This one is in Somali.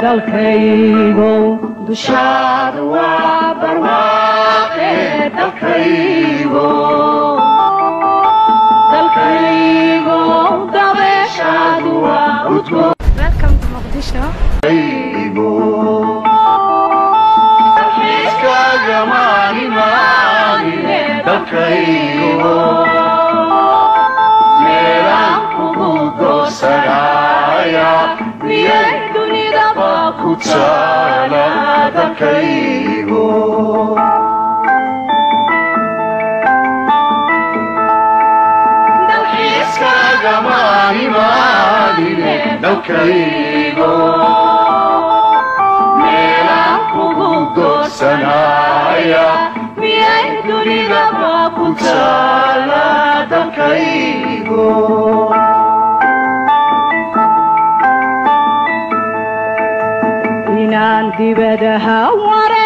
Dalkaygo dushaadu waa barwaaqe, dalkaygo, dalkaygo dabeeshaadu waa udgoon. Welcome to Mogadishu. Dalkaygo meelaan kugu doorsanaya miyay dunidaba ku taala dalkaygo? Dalxiiskaagamaan imaanine dalkaygo, meelaan kugu doorsanaya miyay dunidaba ku ku taala dalkaygo? Inaan dibadaha wareego.